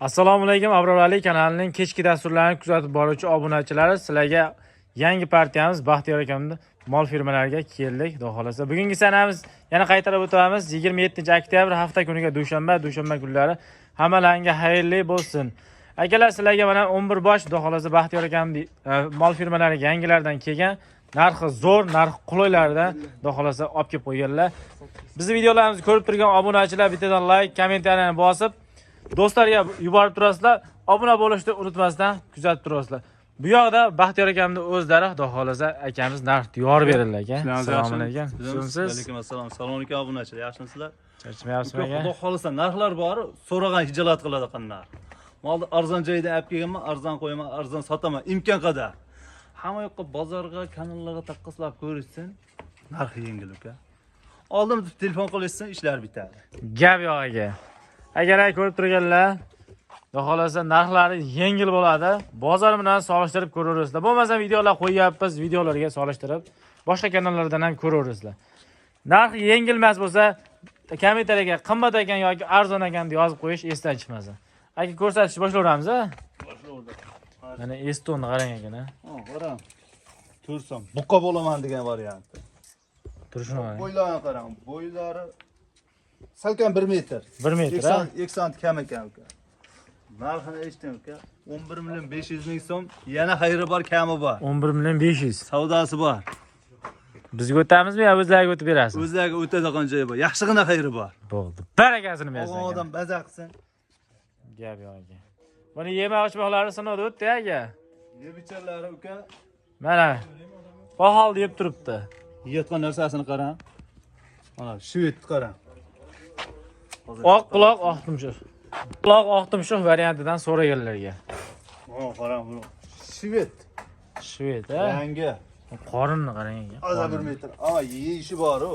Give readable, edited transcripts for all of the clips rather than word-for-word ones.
Assalomu alaykum, Abror Ali kanalining kechki dasturlarini kuzatib boruvchi obunachilari, sizlarga yangi partiyamiz Baxtiyor akamni mol firmalariga keldik. Xudo xolasa, bugungi sanamiz, yana qaytarib o'tamiz, 27 oktyabr, hafta kuniga dushanba. Dushanba kunlari hammalaringga xayrli bo'lsin. Akalar, sizlarga mana 11 bosh, Xudo xolasa, Baxtiyor akamni mol firmalariga yangilardan kelgan, narxi zo'r, narxi qulaylardan, Xudo xolasa, olib kelib qo'yganlar. Bizni videolarimizni ko'rib turgan obunachilar bittadan layk, kommentariyani bosib, do'stlarga yuborib turasizlar, obuna bo'lishni unutmasdan kuzatib turasizlar. Bu yoqda Baxtiyor akamni o'zlari, Xudo xolasa, akamiz narx yorib beradilar, aka. Assalomu alaykum. Yaxshimisiz? Alaykum assalom. Assalomu alaykum, obunachilar. Yaxshimisizlar? Charchamayapsizmi, aka? Xudo xolasa, narxlar bor, so'ragan hijolat qiladi narx. Molni arzon joydan olib kelganman, arzon qo'yaman, arzon sotaman, imkon qadar. Hamma yoqqa, bozorga, kanallarga taqqoslab ko'rishsin, narxi yengil, uka. Oldin telefon qilishsin, ishlar bitadi. Gap yo'q, aka. Akalar, ko'rib turganlar, Xudo xolasa, narxlari yengil bo'ladi. Bozor bilan solishtirib ko'raverasizlar. Bo'lmasa videolar qo'yyapmiz, videolarga solishtirib boshqa kanallardan ham ko'raverasizlar. Narx yengil emas bo'lsa, kommentariyaga qimmat ekan yoki arzon ekan deb yozib qo'yish esdan chiqmasin. Aka, ko'rsatishni boshlayveramiz, a? Mana, Estonni qarang, aka. Ha, qarang. Tursam, buqa bo'laman degan variant. Turishini qarang. Bo'ylarini qarang, bo'ylari salkam 1 metr. 1 metr, a? 2 sant kam ekan, uka. Narxini eshitdim, uka. 11 million 500 ming so'm, yana xayri bor, kami bor. 11 million 500. Savdosi bor. Bizga o'tamizmi yo o'zlariga o'tib berasiz? O'zlariga o'tadigan joyi bor. Yaxshigina xayri bor. Bo'ldi. Barakasini bersin, Olgan aka. odam baza qilsin. Gap yo'q, aka. Buni yemoq ichmoqlari sinovda o'tdi, aka. Yeb icharlari, uka. Mana. Bahol deb turibdi. Yeyotgan narsasini qarang. Mana shvetni qarang. Oq quloq, oq tumshuq. Quloq, oq tumshuq variantidan so'raganlarga. Mana qarang buni. Shvet. Shved, a? Yangi. Qorinni qarang, aka. Oza 1 metr. A, yeyishi bor u.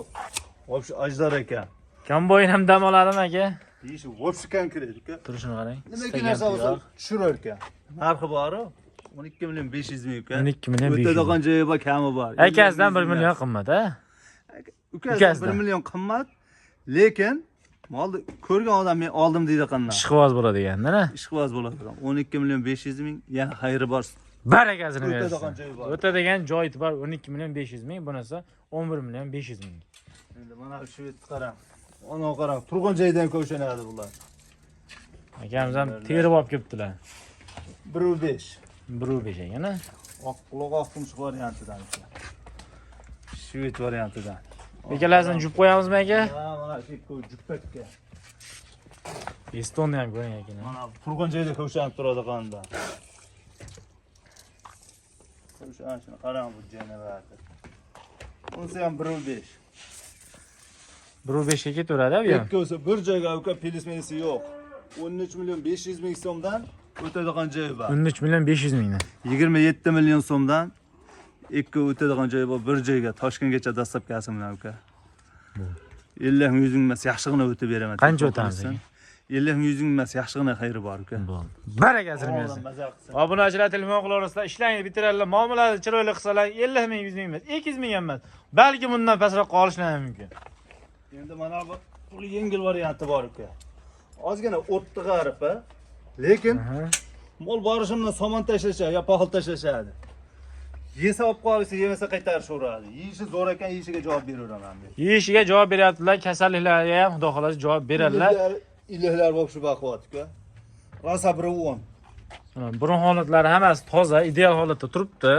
Вообще ajdar ekan. Komboyn ham dam oladimi, aka? Yeyishi вообще konkret, uka. Turishini qarang. Nimaki narsa bo'lsa tushirar ekan. Narxi bor u. 12 million 500 ming, uka. 12 million 500. O'tadigan joyi bor, kami bor. Akasidan 1 million qimmat, a? Ukasidan Ukasidan. 1 million qimmat, lekin molni ko'rgan odam men oldim deydi qanday. Ishqiboz bo'ladi degandan, a? Ishqiboz bo'ladi. 12 million 500 ming, yana xayri bor. Barakasini bersin. O'tadigan joyi bor. O'tadigan joyi bor. 12 million 500 ming, bunisi 11 million 500 ming. Endi mana shu yerni qarang. Ana qarang, turgan joyidan ko'shanadi bular. Akamiz ham terib olib kelibdilar. 1.5. 1.5 ekan, a? Oq quloq, oq tumshuq variantidan. Shved variantidan. Ikkalasini jup qo'yamizmi, aka? Ha, mana shu ikkovi juppakka. Estonni ham ko'ring, aka. Mana turgan joyda ko'shanib turadi qanda. Ko'shanishini qarang bu janavarni. Unisi ham 1.5. 1.5 ga ketaveradi bu ham. Ikkovsi bir joyga, uka, plyus-minusi yo'q. 13 million 500 ming so'mdan o'tadigan joyi bor. 13 million 500 mingdan. 27 million so'mdan ikki o'tadigan joyi bor, bir joyga, Toshkentgacha доставка si bilan, uka. 50 ming, 100 ming emas, yaxshigina o'tib beraman. Qancha o'tamiz, aka? 50 ming, 100 ming emas, yaxshigina xayri bor, uka. Bo'ldi. Barakasini bersin. Maza qilsin. Obunachilar telefon qilaverasizlar, ishlarni bitiradilar, muomalani chiroyli qilsalar, 50 ming, 100 ming emas, 200 ming ham emas. Balki bundan pastroq qolishlari ham mumkin. Endi mana bu puli yengil varianti bor, uka. Ozgina o'tni g'arib, lekin mol borishi bilan somon tashlashadi yo poxil tashlashadi. Yesa olib qolsa, yemasa qaytarishaveradi. Yeyishi zo'r ekan, yeyishiga javob beraveraman men. Yeyishiga javob beryaptilar, kasalliklarga ham, Xudo xolasa, javob beradilar. Iliklar bo'lib shu baquvvat, uka. Rosa 1.10. Mana, burun holatlari hammasi toza, ideal holatda turibdi.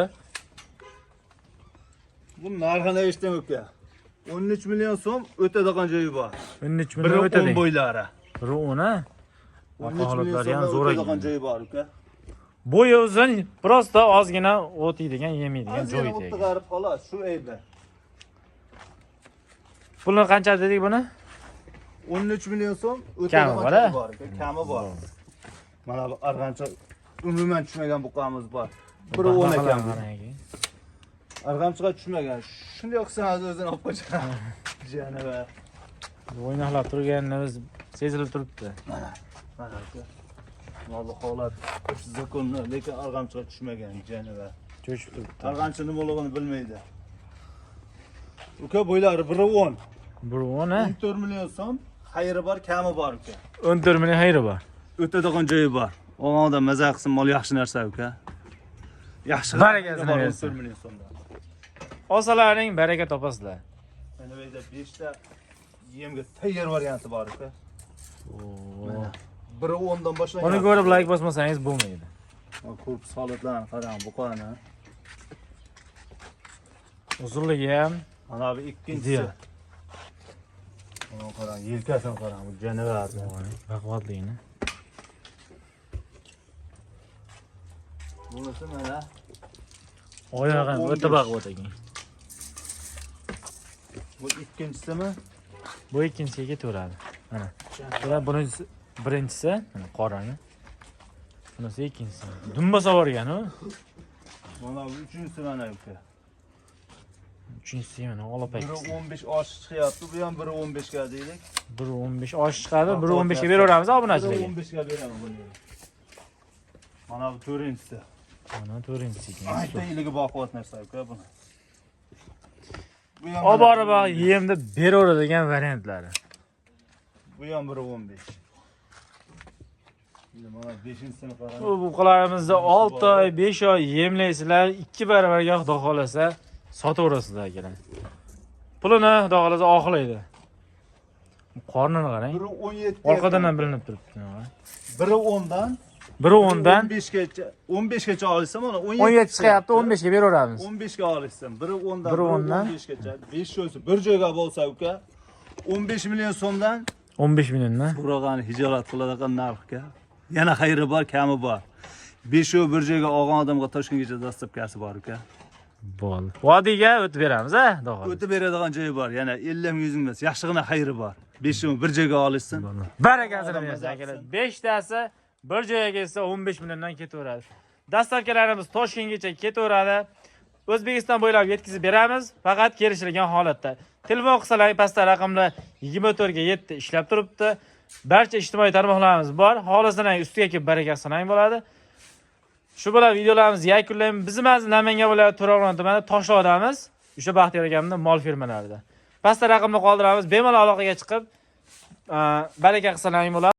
Bu narxini eshitdim, uka. 13 million so'm, o'tadigan joyi bor. 13 Biri million 10 o'tadi. bo'ylari. 1.10, a? 13 million Holatlari ham so'mdan zo'r o'tadigan ekan. joyi bor, uka. Bo'yi uzun, просто ozgina o't yeydigan, yemaydigan Ozgina joyi o'tni ekan. g'arib, xolos, shu aybi. Pulni qancha dedik buni? 13 million so'm, Kami o'tadigan bor, a? joyi bor, uka, kami bor. Mana bu arg'amcha umuman tushmagan buqamiz bor. 1.10 ekan bu. Qarang, aka. Arg'amchiga tushmagan. Shunday qilsangiz o'zini olib qochadi. Janavar. O'ynoqlab turganimiz sezilib turibdi. Mana aka. Molli holat законный, lekin arg'amchiga tushmagan janavar. Cho'chib turibdi. Arg'amchi nimaligini bilmaydi. Uka, bo'ylari 1.10. 1.10, a? 14 million so'm, xayri bor, kami bor, uka. 14 million xayri bor. O'tadigan joyi bor. Olgan odam maza qilsin, mol yaxshi narsa uka. Yaxshi. Barakasini bor, bersin. 14 million so'mdan. Olsalaring baraka topasizlar. Mana bu yerda 5 ta yemga tayyor varianti bor uka. Biri 10 dan boshlangan. Uni ko'rib like bosmasangiz bo'lmaydi. Korpus holatlarini qarang, buqani. Uzunligi ham Mana bu ikkinchisi. Ideal. Mana qarang, yelkasini qarang, bu janavarni. Baquvvatligini. Bunisi mana Oyog'i ham o'ta 15. baquvvat ekan. bu ikkinchisimi? Bu ikkinchisiga ketaveradi. Mana. Bular bunisi birinchisi, mana qorani. Bunisi ikkinchisi. Dumba sovorgan u. Mana bu uchinchisi mana uka. Uchinchisi mana olapak. Biri 15 oshiq chiqyapti, bu ham biri 15 ga deylik. 1.15 oshiq chiqadi, 1.15 ga beraveramiz Biri obunachilarga. 15 ga beraman buni. Mana bu to'rtinchisi. Mana to'rtinchisi ekan. Ayta iligi baquvvat narsa uka buni. Bu ham Olib mana borib 15. yemni beraveradigan variantlari. Bu ham biri 15. Endi mana beshinchisini qarang. Bu buqalarimizni 6 oy, 5 oy yemlaysizlar, 2 baravarga xudo xolasa sotaverasizlar akalar. Pulini xudo xolasa oqlaydi. Qornini qarang. Biri 17 Orqadan ham bilinib turibdi. Biri 10 dan Biri 10 dan 15 gacha 15 gacha olsa mana 17 17 chiqyapti, 15 ga beraveramiz. 15 ga olishsin. Biri 10 dan Biri biri 10 dan. 15 gacha. 5 bo'lsa bir joyga bo'lsa uka 15 million so'mdan 15 milliondan. So'rag'ani hijolat qiladigan narxga. Yana xayri bor, kami bor. Beshovi bir joyga olgan odamga Toshkentgacha dostavkasi bor uka. Bo'ldi. Vodiyga o'tib beramiz, a, xudo xohlasa. O'tib beradigan joyi bor. Yana 50 ming 100 ming emas. Yaxshigina xayri bor. Beshovi bir joyga olishsin. Barakasini Odam bersin mazasi. akalar. 5 tasi bir joyga kelsa 15 milliondan ketaveradi. Dastavkalarimiz Toshkentgacha ketaveradi. O'zbekiston bo'ylab yetkazib beramiz, faqat kelishilgan holatda. Telefon qilsalar pastda raqamlar 24 ga 7 ishlab turibdi. Barcha ijtimoiy tarmoqlarimiz bor. Xohlasanang ustiga kelib baraka qilsang bo'ladi. Shu bilan videolarimizni yakunlaymiz. Bizni manzil Namangan viloyati To'raqo'rg'on tumani Toshloqdamiz. O'sha Baxtiyor akamning mol firmalarida. Pastda raqamni qoldiramiz. Bemalol aloqaga chiqib, baraka qilsalaring bo'ladi.